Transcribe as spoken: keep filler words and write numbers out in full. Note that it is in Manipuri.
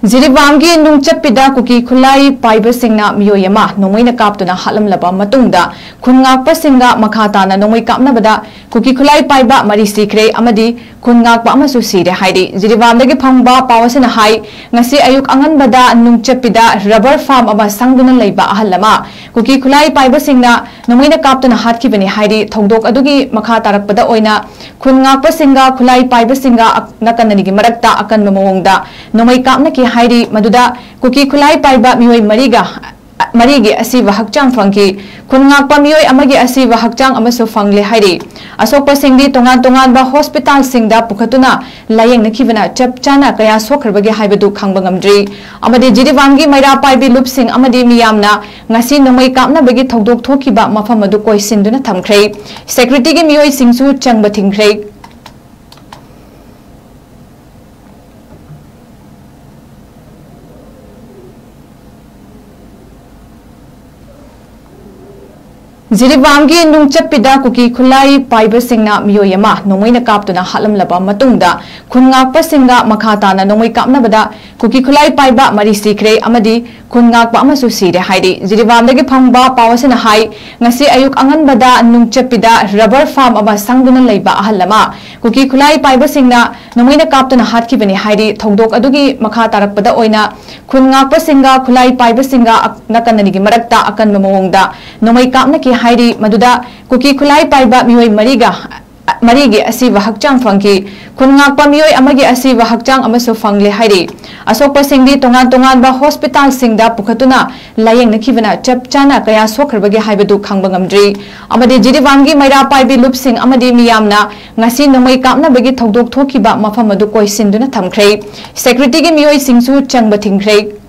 ꯖꯤꯔꯤꯕꯥꯝꯒꯤ ꯅꯨꯡꯆꯠꯄꯤꯗ ꯀꯨꯀꯤ ꯈꯨꯠꯂꯥꯏ ꯄꯥꯏꯕꯁꯤꯡꯅ ꯃꯤꯑꯣꯏ ꯑꯃ ꯅꯣꯡꯃꯩꯅ ꯀꯥꯞꯇꯨꯅ ꯍꯥꯠꯂꯝꯂꯕ ꯃꯇꯨꯡꯗ, ꯈꯨꯟ ꯉꯥꯛꯄꯁꯤꯡꯒ ꯃꯈꯥ ꯇꯥꯅ ꯅꯣꯡꯃꯩ ꯀꯥꯞꯅꯕꯗ ꯀꯨꯀꯤ ꯈꯨꯠꯂꯥꯏ ꯄꯥꯏꯕ ꯃꯔꯤ ꯁꯤꯈ꯭ꯔꯦ ꯑꯃꯗꯤ ꯈꯨꯟ ꯉꯥꯛꯄ ꯑꯃꯁꯨ ꯁꯤꯔꯦ ꯍꯥꯏꯔꯤ꯫ ꯖꯤꯔꯤꯕꯥꯝꯗꯒꯤ ꯐꯪꯕ ꯄꯥꯎ ꯑꯁꯤꯅ ꯍꯥꯏ, ꯉꯁꯤ ꯑꯌꯨꯛ ꯑꯉꯟꯕꯗ ꯅꯨꯡꯆꯠꯄꯤꯗ ꯔꯕꯔ ꯐꯥꯔꯝ ꯑꯃ ꯁꯪꯗꯨꯅ ꯂꯩꯕ ꯑꯍꯜ ꯑꯃ ꯀꯨꯀꯤ ꯈꯨꯠꯂꯥꯏ ꯄꯥꯏꯕꯁꯤꯡꯅ ꯅꯣꯡꯃꯩꯅ ꯀꯥꯞꯇꯨꯅ ꯍꯥꯠꯈꯤꯕꯅꯤ ꯍꯥꯏꯔꯤ꯫ ꯊꯧꯗꯣꯛ ꯑꯗꯨꯒꯤ ꯃꯈꯥ ꯇꯥꯔꯛꯄꯗ ꯑꯣꯏꯅ ꯈꯨꯟ ꯉꯥꯛꯄꯁꯤꯡꯒ ꯈꯨꯠꯂꯥꯏ ꯄꯥꯏꯕꯁꯤꯡꯒ ꯑꯛ-, ꯅꯥꯀꯟ ꯑꯅꯤꯒꯤ ꯃꯔꯛꯇ ꯑꯀꯟꯕ ꯃꯑꯣꯡꯗ ꯅꯣꯡꯃꯩ ꯀꯥꯞꯅꯈꯤ ꯍꯥꯏꯔꯤ꯫ ꯃꯗꯨꯗ ꯀꯨꯀꯤ ꯈꯨꯠꯂꯥꯏ ꯄꯥꯏꯕ ꯃꯤꯑꯣꯏ ꯃꯔꯤꯒ, ꯃꯔꯤꯒꯤ ꯑꯁꯤꯕ ꯍꯛꯆꯥꯡ ꯐꯪꯈꯤ꯫ ꯈꯨꯟ ꯉꯥꯛꯄ ꯃꯤꯑꯣꯏ ꯑꯃꯒꯤ ꯑꯁꯤꯕ ꯍꯛꯆꯥꯡ ꯑꯃꯁꯨ ꯐꯪꯂꯦ ꯍꯥꯏꯔꯤ꯫ ꯑꯁꯣꯛꯄꯁꯤꯡꯗꯤ ꯇꯣꯉꯥꯟ ꯇꯣꯉꯥꯟꯕ ꯍꯣꯁꯄꯤꯇꯥꯜꯁꯤꯡꯗ ꯄꯨꯈꯠꯇꯨꯅ ꯂꯥꯌꯦꯡꯅꯈꯤꯕꯅ ꯆꯞ ꯆꯥꯅ ꯀꯌꯥ ꯁꯣꯛꯈ꯭ꯔꯕꯒꯦ ꯍꯥꯏꯕꯗꯨ ꯈꯪꯕ ꯉꯝꯗ꯭ꯔꯤ꯫ ꯑꯃꯗꯤ ꯖꯤꯔꯤꯕꯥꯝꯒꯤ ꯃꯩꯔꯥ ꯄꯥꯏꯕꯤ ꯂꯨꯞꯁꯤꯡ ꯑꯃꯗꯤ ꯃꯤꯌꯥꯝꯅ ꯉꯁꯤ ꯅꯣꯡꯃꯩ ꯀꯥꯞꯅꯕꯒꯤ ꯊꯧꯗꯣꯛ ꯊꯣꯛꯈꯤꯕ ꯃꯐꯝ ꯑꯗꯨ ꯀꯣꯏꯁꯤꯟꯗꯨꯅ ꯊꯝꯈ꯭ꯔꯦ꯫ ꯁꯦꯀ꯭ꯌꯨꯔꯤꯇꯤꯒꯤ ꯃꯤꯑꯣꯏꯁꯤꯡꯁꯨ ꯆꯪꯕ ꯊꯤꯡꯈ꯭ꯔꯦ꯫ ꯖꯤꯔꯤꯕꯥꯝꯒꯤ ꯅꯨꯡꯆꯠꯄꯤꯗ ꯀꯨꯀꯤ ꯈꯨꯠꯂꯥꯏ ꯄꯥꯏꯕꯁꯤꯡꯅ ꯃꯤꯑꯣꯏ ꯑꯃ ꯅꯣꯡꯃꯩꯅ ꯀꯥꯞꯇꯨꯅ ꯍꯥꯠꯂꯝꯂꯕ ꯃꯇꯨꯡꯗ, ꯈꯨꯟ ꯉꯥꯛꯄꯁꯤꯡꯒ ꯃꯈꯥ ꯇꯥꯅ ꯅꯣꯡꯃꯩ ꯀꯥꯞꯅꯕꯗ ꯀꯨꯀꯤ ꯈꯨꯠꯂꯥꯏ ꯄꯥꯏꯕ ꯃꯔꯤ ꯁꯤꯈ꯭ꯔꯦ ꯑꯃꯗꯤ ꯈꯨꯟ ꯉꯥꯛꯄ ꯑꯃꯁꯨ ꯁꯤꯔꯦ ꯍꯥꯏꯔꯤ꯫ ꯖꯤꯔꯤꯕꯥꯝꯗꯒꯤ ꯐꯪꯕ ꯄꯥꯎ ꯑꯁꯤꯅ ꯍꯥꯏ, ꯉꯁꯤ ꯑꯌꯨꯛ ꯑꯉꯟꯕꯗ ꯅꯨꯡꯆꯠꯄꯤꯗ ꯔꯕꯔ ꯐꯥꯔꯝ ꯑꯃ ꯁꯪꯗꯨꯅ ꯂꯩꯕ ꯑꯍꯜ ꯑꯃ ꯀꯨꯀꯤ ꯈꯨꯠꯂꯥꯏ ꯄꯥꯏꯕꯁꯤꯡꯅ ꯅꯣꯡꯃꯩꯅ ꯀꯥꯞꯇꯨꯅ ꯍꯥꯠꯈꯤꯕꯅꯤ ꯍꯥꯏꯔꯤ꯫ ꯊꯧꯗꯣꯛ ꯑꯗꯨꯒꯤ ꯃꯈꯥ ꯇꯥꯔꯛꯄꯗ ꯑꯣꯏꯅ ꯈꯨꯟ ꯉꯥꯛꯄꯁꯤꯡꯒ ꯈꯨꯠꯂꯥꯏ ꯄꯥꯏꯕꯁꯤꯡꯒ ꯑꯛ-, ꯅꯥꯀꯟ ꯑꯅꯤꯒꯤ ꯃꯔꯛꯇ ꯑꯀꯟꯕ ꯃꯑꯣꯡꯗ ꯅꯣꯡꯃꯩ ꯀꯥꯞꯅꯈꯤ ꯍꯥꯏꯔꯤ꯫ ꯃꯗꯨꯗ ꯀꯨꯀꯤ ꯈꯨꯠꯂꯥꯏ ꯄꯥꯏꯕ ꯃꯤꯑꯣꯏ ꯃꯔꯤꯒ, ꯃꯔꯤꯒꯤ ꯑꯁꯤꯕ ꯍꯛꯆꯥꯡ ꯐꯪꯈꯤ꯫ ꯈꯨꯟ ꯉꯥꯛꯄ ꯃꯤꯑꯣꯏ ꯑꯃꯒꯤ ꯑꯁꯤꯕ ꯍꯛꯆꯥꯡ ꯑꯃꯁꯨ ꯐꯪꯂꯦ ꯍꯥꯏꯔꯤ꯫ ꯑꯁꯣꯛꯄꯁꯤꯡꯗꯤ ꯇꯣꯉꯥꯟ ꯇꯣꯉꯥꯟꯕ ꯍꯣꯁꯄꯤꯇꯥꯜꯁꯤꯡꯗ ꯄꯨꯈꯠꯇꯨꯅ ꯂꯥꯌꯦꯡꯅꯈꯤꯕꯅ ꯆꯞ ꯆꯥꯅ ꯀꯌꯥ ꯁꯣꯛꯈ꯭ꯔꯕꯒꯦ ꯍꯥꯏꯕꯗꯨ ꯈꯪꯕ ꯉꯝꯗ꯭ꯔꯤ꯫ ꯑꯃꯗꯤ ꯖꯤꯔꯤꯕꯥꯝꯒꯤ ꯃꯩꯔꯥ ꯄꯥꯏꯕꯤ ꯂꯨꯞꯁꯤꯡ ꯑꯃꯗꯤ ꯃꯤꯌꯥꯝꯅ ꯉꯁꯤ ꯅꯣꯡꯃꯩ ꯀꯥꯞꯅꯕꯒꯤ ꯊꯧꯗꯣꯛ ꯊꯣꯛꯈꯤꯕ ꯃꯐꯝ ꯑꯗꯨ ꯀꯣꯏꯁꯤꯟꯗꯨꯅ ꯊꯝꯈ꯭ꯔꯦ꯫ ꯁꯦꯀ꯭ꯌꯨꯔꯤꯇꯤꯒꯤ ꯃꯤꯑꯣꯏꯁꯤꯡꯁꯨ ꯆꯪꯕ ꯊꯤꯡꯈ꯭ꯔꯦ꯫